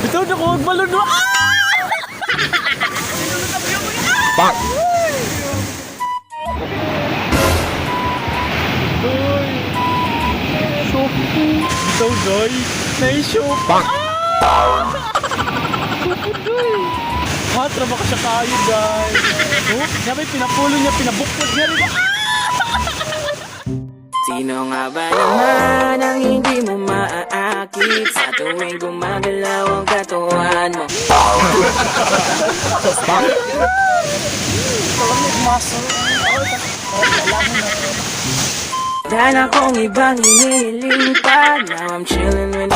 Ito na ko magbalon no. Bang! Uy. Sopo. Ito doy. Naisyo. Bang! Sopo doy. Ha, traba ka siya kayo, guys. Oh, sabi pinapulo niya, pinabukod niya rin. Sino nga ba naman ang hindi mo maaakit sa tuwing gumagalaw ang katawan mo? Dahil akong ibang hinihiling pa. Now I'm chilling with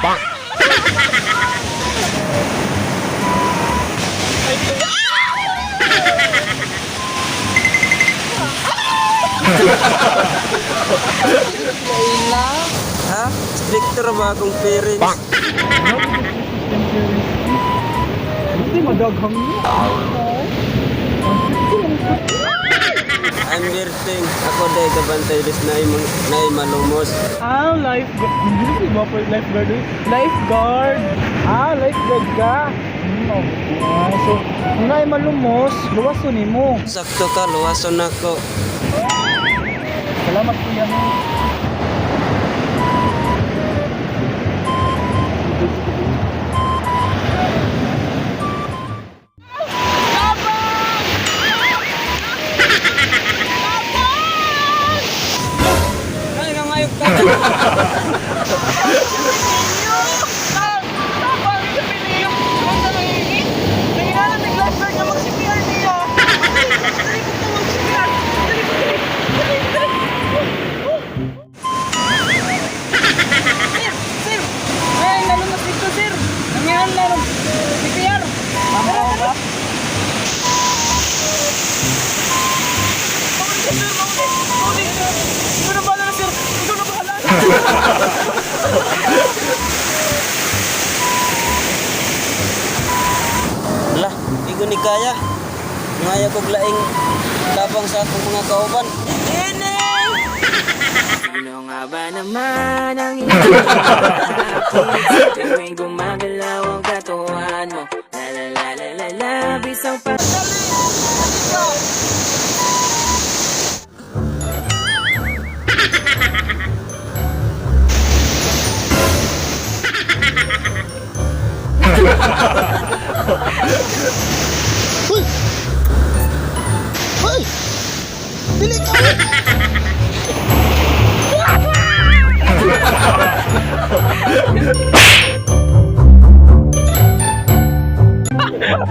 Bang! Ha? Stricter ba akong parents? Bang! Hindi madaghang niya. I'm Berting. Ako day kabantay bis na imong na malumos. Ah, lifeguard. Hindi na ba po lifeguard? Eh? Lifeguard. Ah, lifeguard ka. Okay. Ah, so, kung naay malumos, luwason nimo. Sakto ka, luwason ako. Salamat kuya mo. Ay, ngayog ka. Ay, nalumos dito, sir. Nangyayari na ng CPR. Tara, tara. Ikaw na bahala na, sir. Ikaw na bahala. Lah, di ko ni kaya. Ngaya kog laing tabang sa akong mga kauban. Sino nga ba naman ang hindi mo maaakit sa tuwing gumagalaw ang katawan mo? La la la la la la, bisang pa.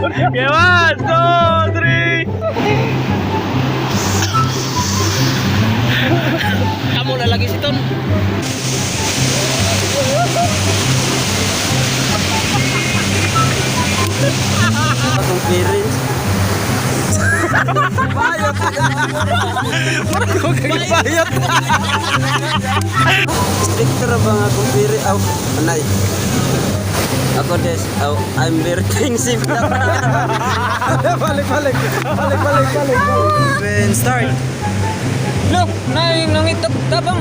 Okay, one, two, three. Kamu na lagi si Ton. Akong parents. Bayot. Bayot. Stricter ba nga akong parents? Aw, anay. Ako des, aw, I'm Berting Sim. Balik, balik. Balik, balik, balik. When start. Look, na nangitap tabang.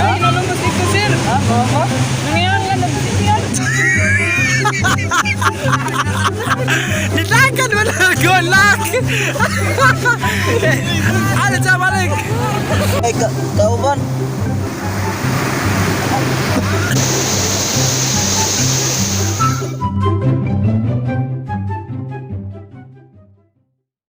Ay, nalumos dito, sir. Ha? Nangyayari na ng CPR. Nilakan mo na golak. Ano sa balik? Ay, kauban.